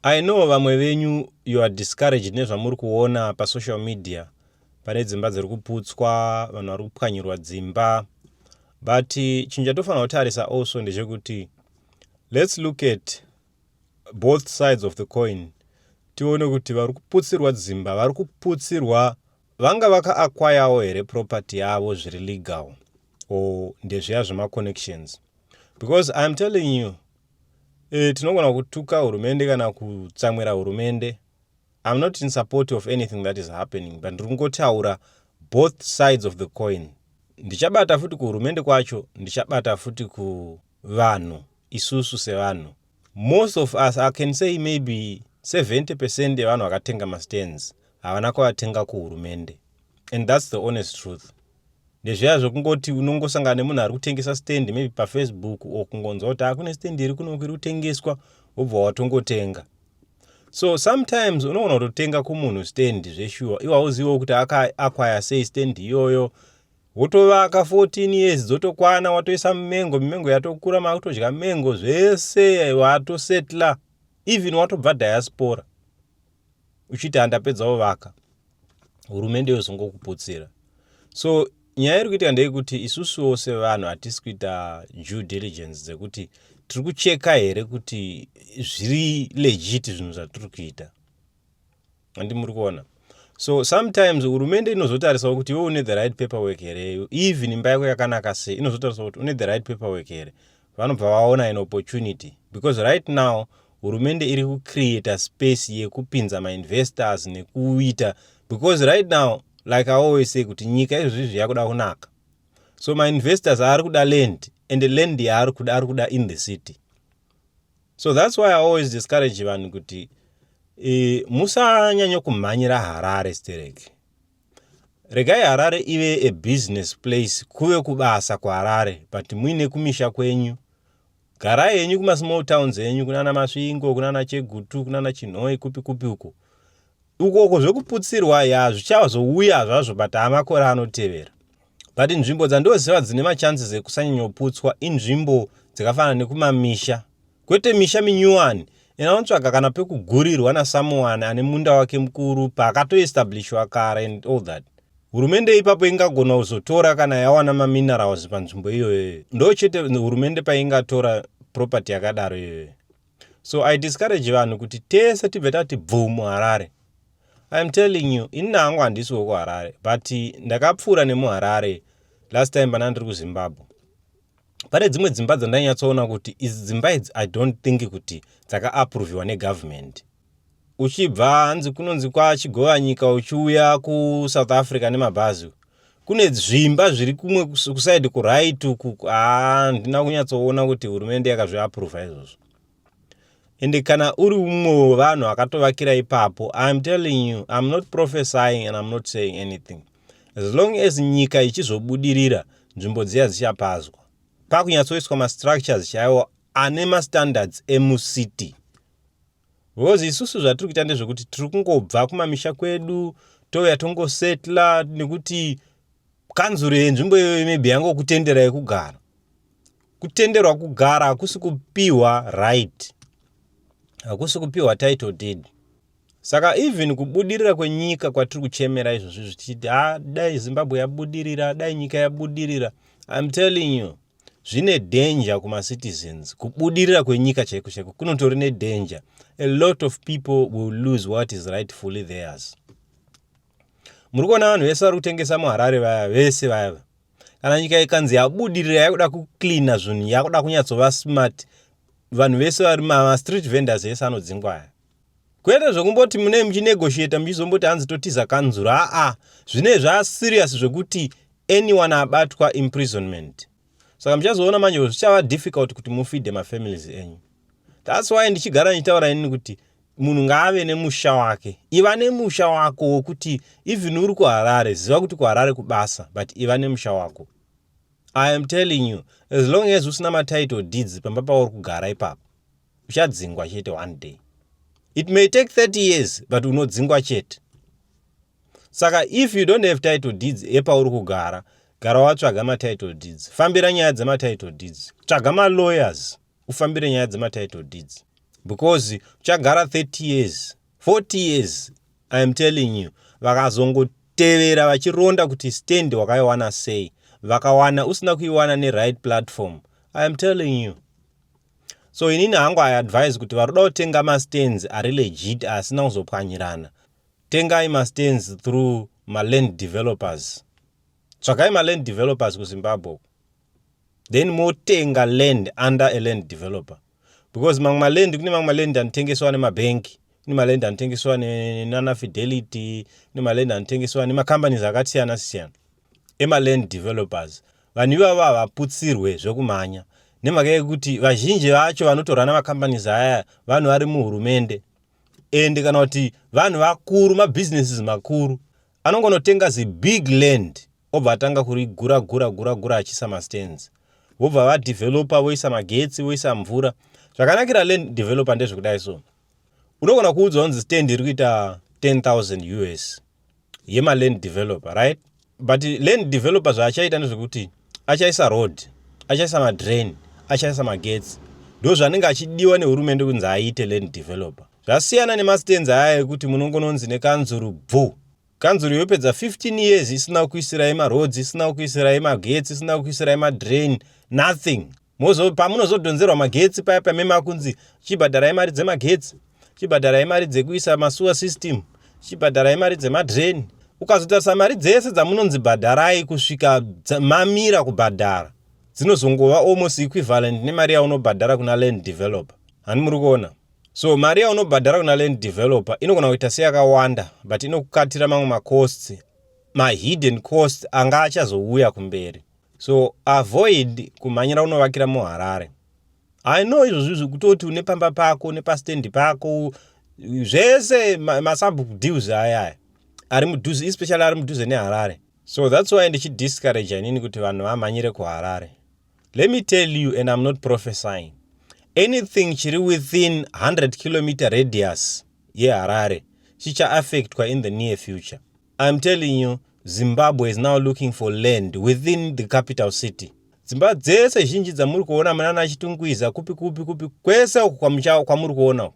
I know vamwe venyu you are discouraged nezvamuri kuona pasocial media, pane dzimba dziri kuputswa, vanhu vari kupwanyirwa dzimba, but chinhu chatofanira kutarisa also ndechekuti let's look at both sides of the coin, tione kuti vari kuputsirwa dzimba vari kuputsirwa vanga vakaacquirewo here property yavo zviri legal or ndezviya zvemaconnections? Because I am telling you, tinogona kutuka hurumende kana kutsamwira hurumende. I'm not in support of anything that is happening, but ndiri kungotaura both sides of the coin. Ndichabata futi kuhurumende kwacho, ndichabata futi kuvanhu isusu sevanhu. Most of us, I can say maybe 70% yevanhu vakatenga mastands havana kuvatenga kuhurumende, and that's the honest truth. Ndezviya zvekungoti unongosangana nemunhu ari kutengesa stand maybe paFacebook or kungonzwa kuti hakune stand iri kunoku iri kutengeswa, wobva watongotenga. So sometimes unogona kutotenga kumunhu stand zveshuwa, iwe hauziviwo kuti akaacquire sei stand iyoyo. Wotovaka 14 years dzotokwana, watoisa mumengo, mimengo yatokura, makutodya mengo zvese, watosetla, even watobva diaspora uchiti handapedza kuvaka, hurumende yozongokuputsira. So nyaya iri kuitika ndeyekuti isusuwo sevanhu hatisi kuita due diligence dzekuti tiri kucheka here kuti zviri legit zvinhu zvatiri kuita, handi muri kuona? So sometimes hurumende inozotarisawo kuti iwe une the right paperwork here. Even imba yako yakanaka sei, inozotarisawo kuti une the right paperwork here. Vanobva vaona an opportunity, because right now hurumende iri kucreata space yekupinza mainvestors nekuita, because right now, like I always say, kuti nyika izvozvizvi yakuda kunaka. So mainvestors ari kuda land, and land yaari kuda, ari kuda in the city. So that's why I always discourage vanhu kuti musanyanya kumhanyira Harare stereki. Regai Harare ive a business place, kuve kubasa kuHarare, but muine kumisha kwenyu. Garai henyu kumasmall towns enyu, kunana Masvingo, kunana Chegutu, kunana Chinhoi, kupi kupi uko ukoko. Zvekuputsirwa ya zvichazouya zvazvo, but hamakore anotevera. But nzvimbo dzandoziva dzine machances ekusanyanyoputswa inzvimbo dzakafanana nekumamisha, kwete misha minyuwani. Inotsvaga kana pekugurirwa nasomeone ane munda wake mukuru paakatoestablishwa kare and all that. Hurumende ipapo ingagona kuzotora kana yawana maminerals panzvimbo iyoyo. Ndo chete hurumende paingatora property yakadaro iyoyo. So I discourage vanhu kuti tese tibve tati bvu muHarare. I am telling you, ini hangu handisi wekuHarare, but ndakapfuura nemuHarare last time pana ndiri kuZimbabwe. Pane dzimwe dzimba dzandainyatsoona kuti idzi dzimba idzi, I don't think kuti dzakaapproviwa negovernment. Uchibva hanzi kunonzi kwaChigovanyika uchiuya kuSouth Africa nemabhazi, kune zvimba zviri kumwe kuside kuright uku. Handina kunyatsoona kuti hurumende yakazviapprova izvozvo. Ende kana uri umwe wevanhu akatovakira ipapo, I am telling you, I'm not prophesying and I'm not saying anything, as long as nyika ichizobudirira, nzvimbo dziya dzichapazwa, pakunyatsoiswa mastructures chaiwo ane mastandards emucity. Because isusu zvatiri kuita ndezvekuti tiri kungobva kumamisha kwedu, touya tongosetla nekuti kanzuro yenzvimbo iyoyo maybe yangokutenderai kugara. Kutenderwa kugara hakusi kupiwa right, hakusi kupiwa title deed. Saka even kubudirira kwenyika kwatiri kuchemera izvozvi zvichiti, "Ha, dai Zimbabwe yabudirira, dai nyika yabudirira," I'm telling you, zvine danger kumacitizens. Kubudirira kwenyika chaiko chaiko kunotori nedanger. A lot of people will lose what is rightfully theirs. Muri kuona vanhu vese vari kutengesa muHarare vaya vese vaya, kana nyika ikanzi yabudirira, yakuda kucleana zvinhu, yakuda kunyatsova smart, vanhu vese vari mastreet vendors ese anodzingwa aya. Kwete zvekumboti mune muchinegotiata, muchizomboti hanzi totiza kanzuro. Aa, zvine zvaserious zvekuti anyone abatwa, imprisonment. Saka muchazoona manje zvichava difficult kuti mufeede mafamilies enyu. That's why ndichigara ndichitaura inini kuti munhu ngaave nemusha wake. Iva nemusha wako wokuti even uri kuHarare, ziva kuti kuHarare kubasa, but iva nemusha wako. I am telling you, as long as usina matitle deeds pamba pauri kugara ipapo, uchadzingwa chete one day. It may take 30 years, but unodzingwa chete. Saka if you don't have title deeds epauri kugara, gara watsvaga matitle deeds. Fambira nyaya dzematitle deeds, tsvaga malawyers, ufambire nyaya dzematitle deeds. Because uchagara 30 years, 40 years, I am telling you, vakazongotevera vachironda kuti stand wakaiwana sei, vakawana usina kuiwana neright platform, I am telling you. So inini hangu I advise kuti vari kutenga mastands ari legit, asina kuzopwanyirana, tengai mastands through maland developers. Tsvakai maland developers kuZimbabwe, then motenga land under a land developer, because mamwe maland, kune mamwe maland anotengeswa nemabhenki, kune maland anotengeswa nana Fidelity, kune maland anotengeswa nemacompanies akasiyana siyana emaland developers. Vanhu ivavo havaputsirwe zvekumhanya, nemhaka yekuti vazhinji vacho vanotorwa namacompanies aya vanhu vari muhurumende, ende kana kuti vanhu vakuru, mabusinesses makuru anongonotenga zibig land, obva atanga kurigura gura gura gura achiisa mastands, vobva vadevelopa, voisa magetsi, voisa mvura. Zvakanakira land developer ndezvekudai. So unogona kuudzwa kunzi stand iri kuita 10,000 US yemaland developer, right? But land developer zvaachaita ndezvekuti achaisa road, achaisa madrain, achaisa magetsi. Ndo zvanenge achidiwa nehurumende kunzi aite land developer. Zvasiyana nemastands aya ekuti munongononzi nekanzuru bvu. Kanzuru yopedza 15 years isina kuisirai maroads, isina kuisirai magetsi, isina kuisirai madrain, nothing. Pamunozodhonzerwa magetsi paya, pamema kunzi chibhadharai mari dzemagetsi, chibhadharai mari dzekuisa masewer system, chibhadharai mari dzemadrain. Ukazotarisa mari dzese dzamunonzi bhadharai kusvika mamira kubhadhara, dzinozongova almost equivalent nemari yaunobhadhara kuna land developer. Hani muri kuona? So mari yaunobhadhara kuna land developer inogona kuita seyakawanda, but inokukatira mamwe macosts, mahidden costs anga achazouya kumberi. So avoid kumhanyira unovakira muHarare. I know izvozvi kutoti une pamba pako nepastendi pako zvese, masuburb deals ayaya ari mudhuze, especially ari mudhuze neHarare. So that's why ndichidiscourage inini kuti vanhu vamhanyire kuHarare. Let me tell you, and I'm not prophesying anything, chiri within 100 kilometer radius yeHarare chichaaffectwa in the near future. I'm telling you, Zimbabwe is now looking for land within the capital city. Dzimba dzese zhinji dzamuri kuona munana Chitungwiza, kupi kupi kupi, kwese uku kwamuri kuona,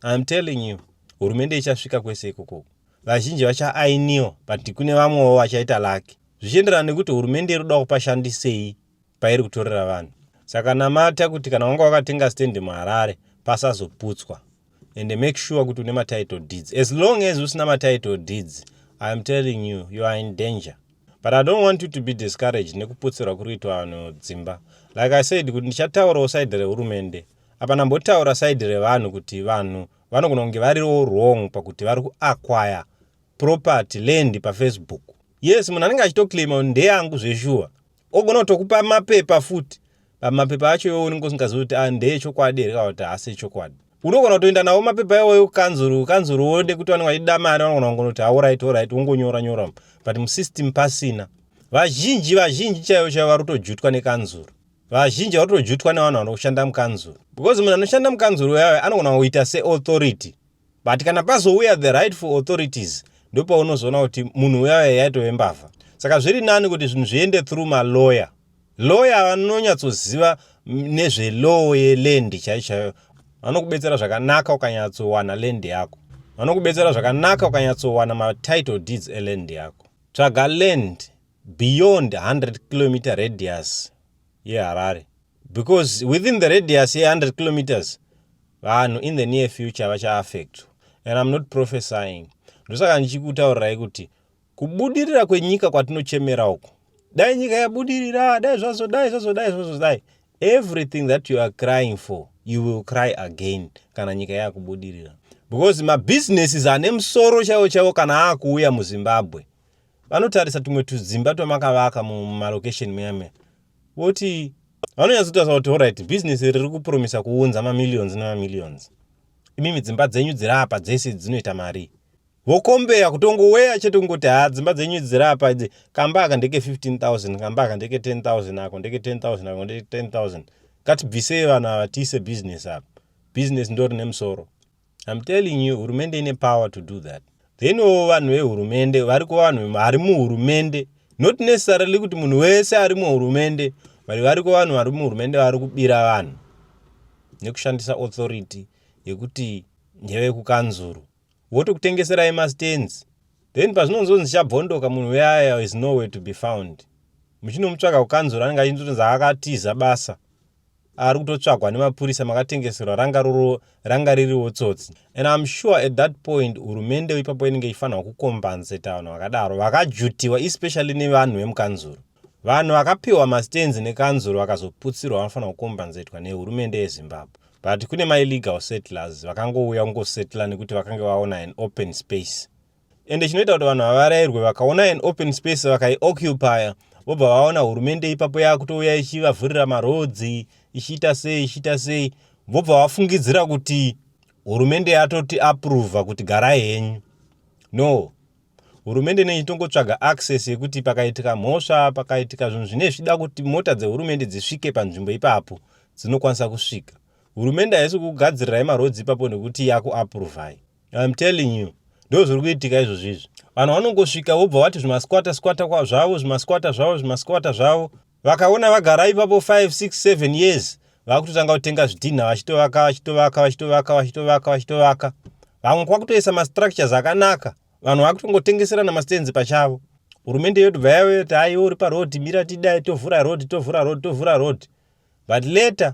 I'm telling you, hurumende ichasvika kwese ikokoko. Vazhinji vachaainiwa, but kune vamwewo vachaita lucky, zvichienderana nekuti hurumende iri kuda kupashandisei pairi kutorera vanhu. Saka namata kuti kana wanga wakatenga stendi muHarare pasazoputswa, and make sure kuti une matitle deeds. As long as usina matitle deeds, I am telling you, you are in danger. But I don't want you to be discouraged nekuputsirwa kuri kuitwa vanhu dzimba. Like I said, kuti ndichataurawo side rehurumende apa, ndambotaura side revanhu, kuti vanhu vanogona kunge variwo wrong pakuti vari kuacquire property, land paFacebook. Yes, munhu anenge achitoclaima kuti ndeyangu zveshuwa, ogona kutokupa mapepa futi. Pamapepa acho iwo unenge usingazivi kuti ah, ndeyechokwadi here kana kuti haasi echokwadi. Unogona kutoenda nawo mapepa iwoyo kukanzuru, kanzuru wode kuti vanenge vachida mari, vanogona kungonoti, "Alright, alright," wongonyora nyora, but musystem pasina. Vazhinji, vazhinji chaivo chaivo vari kutojutwa nekanzuru. Vazhinji vari kutojutwa nevanhu vanoshanda mukanzuru, because munhu anoshanda mukanzuru yayo anogona kuita seauthority, but kana pazouya the rightful authorities, ndopaunozoona kuti munhu uyayo yaitove mbavha. Saka zviri nani kuti zvinhu zviende through malawyer. Lawyer vanonyatsoziva nezvelaw yeland chaiyo chaiyo, vanokubetsera zvakanaka ukanyatsowana land yako. Vanokubetsera zvakanaka ukanyatsowana matitle deeds eland yako. Tsvaga land beyond 100 kilometer radius yeHarare, because within the radius ye100 kilometers, vanhu in the near future vachaaffectwa. And I'm not prophesying. Ndosaka ndichikutaurirai kuti kubudirira kwenyika kwatinochemera uku, dai nyika yabudirira, dai zvazodai, zvazodai, zvazodai, everything that you are crying for, you will cry again kana nyika yakubudirira, because mabusinesses ane musoro chaiwo chaiwo kana akuuya muZimbabwe, vanotarisa tumwe tudzimba twamakavaka mumalocation muya muya, voti vanonyatsotarisa kuti, "Alright, business riri kupromisa kuunza mamillions nemamillions. Imimi dzimba dzenyu dziri apa dzese dzinoita mari." Vokombeya kutongoweya chete, kungoti, "Ha, dzimba dzenyu dziri apa idzi, kamba aka ndeke 15 000, kamba aka ndeke 10 000, ako ndeke 10 000, ako ndeke 10 000. Ngatibvisei vanhu ava, tiise business apa. Business ndo rine musoro." I'm telling you, hurumende ine power to do that. Thenwo vanhu vehurumende variko, vanhu vari muhurumende, not necessarily kuti munhu wese ari muhurumende, but variko vanhu vari muhurumende vari kubira vanhu nekushandisa authority. yekuti ndevekukanzuru, votokutengeserai mastands. Then pazvinonzonzi chabvondoka, munhu uyaya is nowhere to be found. Muchinomutsvaka kukanzuru, anenge achindotonzi akatiza basa, ari kutotsvagwa nemapurisa. Makatengeserwa, ranga ririwo tsotsi. And I'm sure at that point hurumende ipapo inenge ichifanirwa kucompensata vanhu vakadaro vakajutiwa, especially nevanhu vemukanzuru. Vanhu vakapiwa mastands nekanzuru vakazoputsirwa vanofanira kucompensatwa nehurumende yeZimbabwe. But kune maillegal settlers vakangouya kungosettla nekuti vakanga vaona an open space. Ende chinoita kuti vanhu vavarayirwe, vakaona an open space vakaioccupya, vobva vaona hurumende ipapo yakutouya ichivavhurira maroads, ichiita sei, ichiita sei, vobva vafungidzira kuti hurumende yatoti approva kuti garai henyu. No, hurumende inenge ichitongotsvaga access yekuti pakaitika mhosva, pakaitika zvinhu zvine zvichida kuti mota dzehurumende dzisvike panzvimbo ipapo, dzinokwanisa kusvika. Hurumende haisi kugadzirirai maroads ipapo nekuti yakuapprovai. I'm telling you, ndo zviri kuitika izvozvo izvi. Vanhu vanongosvika vobva vati zvimasquatter squatter zvavo, zvimasquatter zvavo, zvimasquatter zvavo. Vakaona vagara ipapo 5, 6, 7 years, vakutotanga kutenga zvidhinha, vachitovaka, vachitovaka, vachitovaka, vachitovaka, vachitovaka. Vamwe kwakutoisa mastructures akanaka. Vanhu vakutongotengeserana mastands pachavo. Hurumende yotobva yavoti, "Haiwo, uri paroad, mira tidai, tovhura road, tovhura road, tovhura road." But later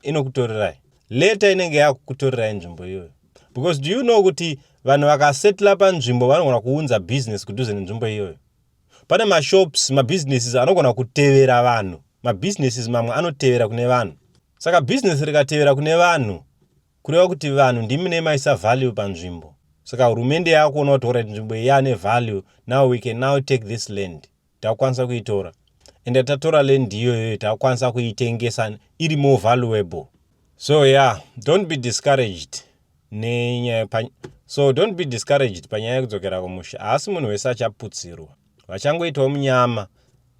inokutorerai, later inenge yakukutorerai nzvimbo iyoyo. Because do you know kuti vanhu vakasettla panzvimbo vanogona kuunza business kudhuze nenzvimbo iyoyo? Pane mashops, mabusinesses anogona kutevera vanhu. Mabusinesses mamwe anotevera kune vanhu. Saka bhizinesi rikatevera kune vanhu, kureva kuti vanhu ndimi nemaisa value panzvimbo. Saka hurumende yakuona kuti, alright, nzvimbo iyi yaane value, now we can now take this land. Takukwanisa kuitora. Ende tatora land iyoyo, takukwanisa kuitengesa iri more valuable. So yeah, don't be discouraged nenyaya. So don't be discouraged panyaya yekudzokera kumusha. Haasi munhu wese achaputsirwa. Vachangoitawo munyama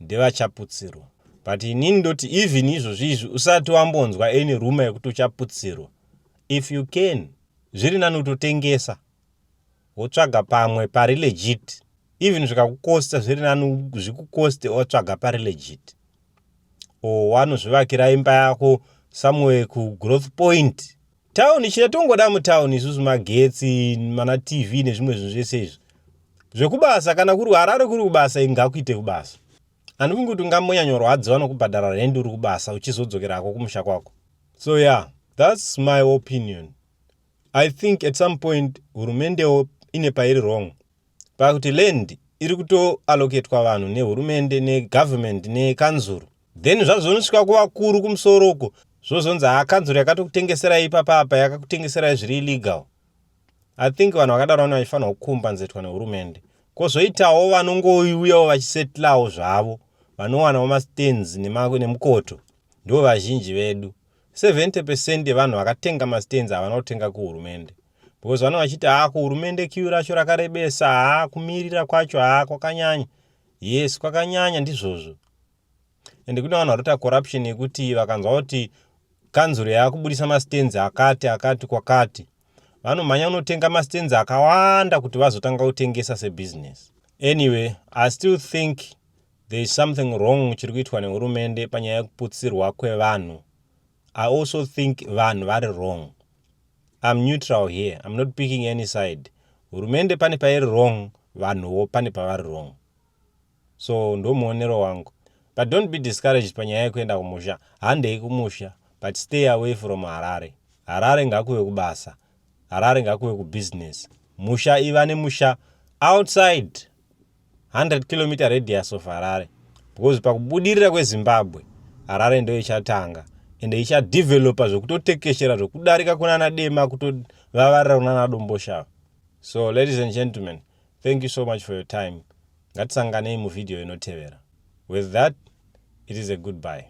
ndevachaputsirwa. But inini ndoti even izvozvi izvi, usati wambonzwa any rumour yekuti uchaputsirwa, if you can, zviri nani kutotengesa, wotsvaga pamwe pari legit. Even zvikakukosta, zviri nani zvikukoste, watsvaga pari legit, or wanozvivakira imba yako somewhere kuGrowth Point town. Chinatongoda mutauni isusu magetsi, mana TV nezvimwe zvinhu zvese izvi zvekubasa. Kana kuri Harare, kuri kubasa, ingakuite kubasa. Handifungi kuti ungambonyanyorwadziwa nokubhadhara rendi uri kubasa uchizodzokerako kumusha kwako. So yeah, that's my opinion. I think at some point hurumendewo ine pairi wrong, pakuti land iri kutoallocatwa vanhu nehurumende, negovernment, nekanzuru. Then zvazonosvika kuvakuru kumusoro uko, zvozonzi, "Ha, kanzuru yakatokutengeserai ipapapa, yakakutengeserai zviri illegal." I think vanhu vakadaro vano vachifanirwa kucompensatwa nehurumende. Kwozoitawo vanongouyawo vachisettlawo zvavo, vanowanawo mastands nemukoto. Ndo vazhinji vedu. 70% yevanhu vakatenga mastands havana kutenga kuhurumende, because vanenge vachiti, "Ha, kuhurumende queue racho rakarebesa, ha, kumirira kwacho, ha, kwakanyanya." Yes, kwakanyanya, ndizvozvo. Ende kune vanhu varikuita corruption yekuti vakanzwa kuti kanzuro yaakubudisa mastands akati akati kwakati, vanomhanya kunotenga mastands akawanda kuti vazotanga kutengesa sebusiness. Anyway, I still think there is something wrong chiri kuitwa nehurumende panyaya yekuputsirwa kwevanhu. I also think vanhu vari wrong. I'm neutral here, I'm not picking any side. Hurumende pane pairi wrong, vanhuwo pane pavari wrong. So ndomuonero wangu. But don't be discouraged panyaya yekuenda kumusha. Handei kumusha, but stay away from Harare. Harare ngakuve kubasa, Harare ngakuve kubusiness. Musha, iva nemusha outside 100 km radius of Harare, because pakubudirira kweZimbabwe, Harare ndo ichatanga, ende ichadevelopa zvekutotekeshera, zvekudarika kunana Dema, kutovavarira kunana Domboshava. So ladies and gentlemen, thank you so much for your time. Ngatisanganei muvhidhiyo inotevera. With that, it is a goodbye.